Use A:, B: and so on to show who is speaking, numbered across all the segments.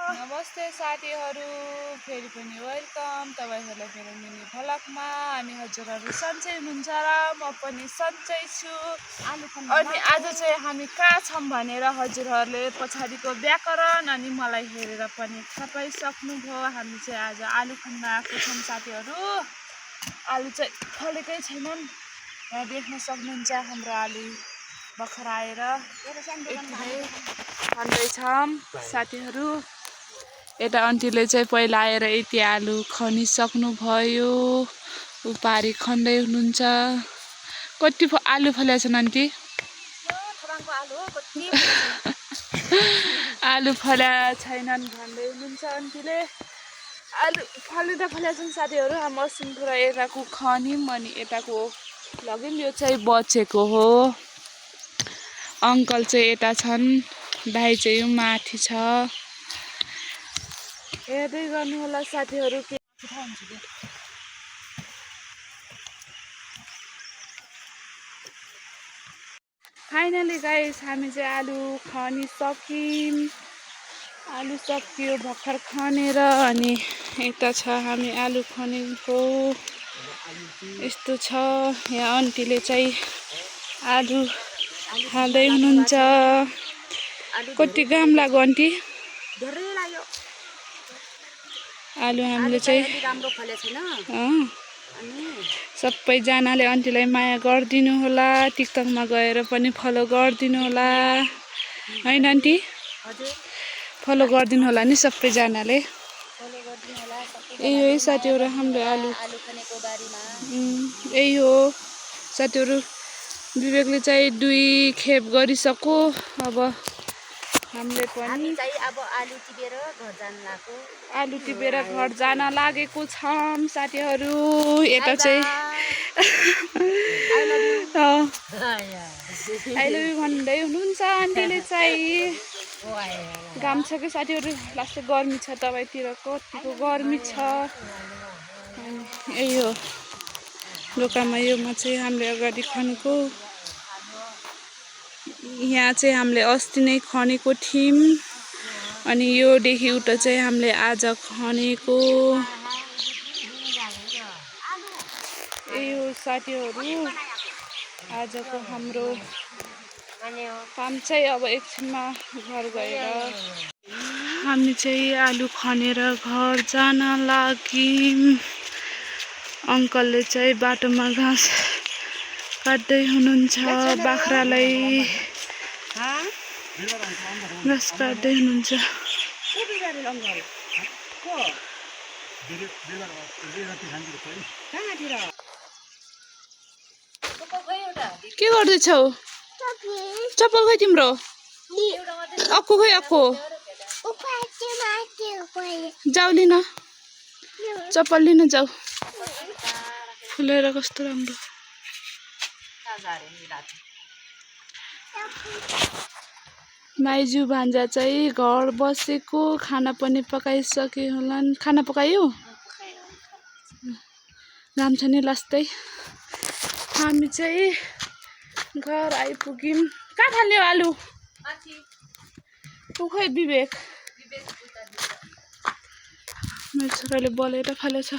A: नमस्ते साथीहरू, फेरि पनि वेलकम तपाईहरुलाई मेरो मिनी भ्लगमा। अनि हजुरहरू सन्चै हुनुहुन्छ र म पनि सन्चै छु। अनि आज चाहिँ हामी कहाँ छौं भनेर हजुरहरूले पछाडिको व्याकरण अनि मलाई हेरेर पनि थाहा पाइसक्नुभयो। हामी चाहिँ आज आलु खन्न आएको छौं साथीहरू। आलु चाहिँ फलेकै छैनन्, यहाँ देख्न सक्नुहुन्छ हाम्रो आलु भर्खर आएर खन्दैछौं साथीहरू। यता आन्टीले चाहिँ पहिला आएर यति आलु खनिसक्नु भयो, उपारी खन्दै हुनुहुन्छ। कति आलु फलेको छन् आन्टी? आलु फल्या छैनन् भन्दै हुनुहुन्छ आन्टीले। आलु फलेको छन् साथीहरू। हाम्रो सिमपुरा यताको खनिम अनि यताको लग्यौं, यो चाहिँ बचेको हो। अंकल चाहिँ यता छन्, दाइ चाहिँ माथि छ। हेर्दै गर्नु होला साथीहरू। के फाइनली गाइस हामी चाहिँ आलु खनिसक्यौं। आलु सकियो भर्खर खनेर। अनि यता छ हामी आलु खनेको, यस्तो छ। यहाँ आन्टीले चाहिँ आलु हाल्दै हुनुहुन्छ। कति घाम लाग्यो आन्टी?
B: धेरै लाग्यो।
A: आलु हामीले चाहिँ
B: राम्रो फले छैन।
A: सबैजनाले आन्टीलाई माया गरिदिनु होला, टिकटकमा गएर पनि फलो गरिदिनु होला हैन आन्टी?
B: हजुर,
A: फलो गरिदिनु होला नि सबैजनाले।
B: फलो गरिदिनु होला सबैजनाले।
A: यही हो साथीहरु हाम्रो आलु
B: खनेको बारीमा।
A: यही हो साथीहरु। विवेकले चाहिँ 2 खेप गरिसक्यो। अब हामीले पनि
B: चाहिँ अब आलु टिपेर घर जान लाग्यो।
A: आलु टिपेर घर जान लागेको छौं साथीहरु। यता चाहिँ आई लभ यु भन्दै हुनुहुन्छ आन्टीले चाहिँ। घाम छ कि साथीहरु, लास्टै गर्मी छ। तपाईतिर कतिको गर्मी छ। यही हो दोकानमा। योमा चाहिँ हामीले अगाडि खनेको, यहाँ चाहिँ हामीले अस्ति नै खनेको थियौं। अनि योदेखि उता चाहिँ हामीले आज खनेको। यही हो साथीहरु आजको हाम्रो काम चाहिँ। अब एकछिनमा घर गएर हामी चाहिँ आलु खनेर घर जान लाग्यौं। अंकलले चाहिँ बाटोमा घाँस काट्दै हुनुहुन्छ, बाख्रालाई घाँस काट्दै हुनुहुन्छ। के गर्दैछौ? चप्पल खोइ तिम्रो? अक्कु खोइ अक्कु? जाऊ लिन, चप्पल लिन जाऊ। फुलेर कस्तो राम्रो। माइजू भान्जा चाहिँ घर बसेको, खाना पनि पकाइसके होलान्। खाना पकायो? घाम छ नि लास्टै। हामी चाहिँ घर आइपुग्यौं। कहाँ फाल्यो आलु? ऊ खोइ विवेक? मेरो छोराले बोलेर फालेछ।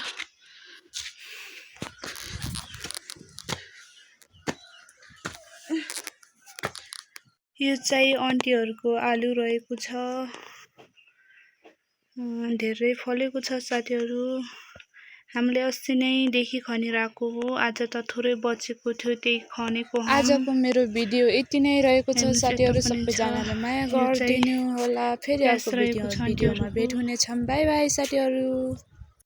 A: यो चाहिँ आन्टीहरुको आलु रहेको छ। धेरै फलेको छ साथीहरु। हामीले अस्ति नै देखि खनिरहेको हो। आज त थोरै बचेको थियो, त्यही खनेको हो। आजको मेरो भिडियो यति नै रहेको छ साथीहरु। सबैजनाले माया गरिदिनु होला। फेरि अर्को भिडियोमा भेट हुनेछौं। बाइ बाइ साथीहरु।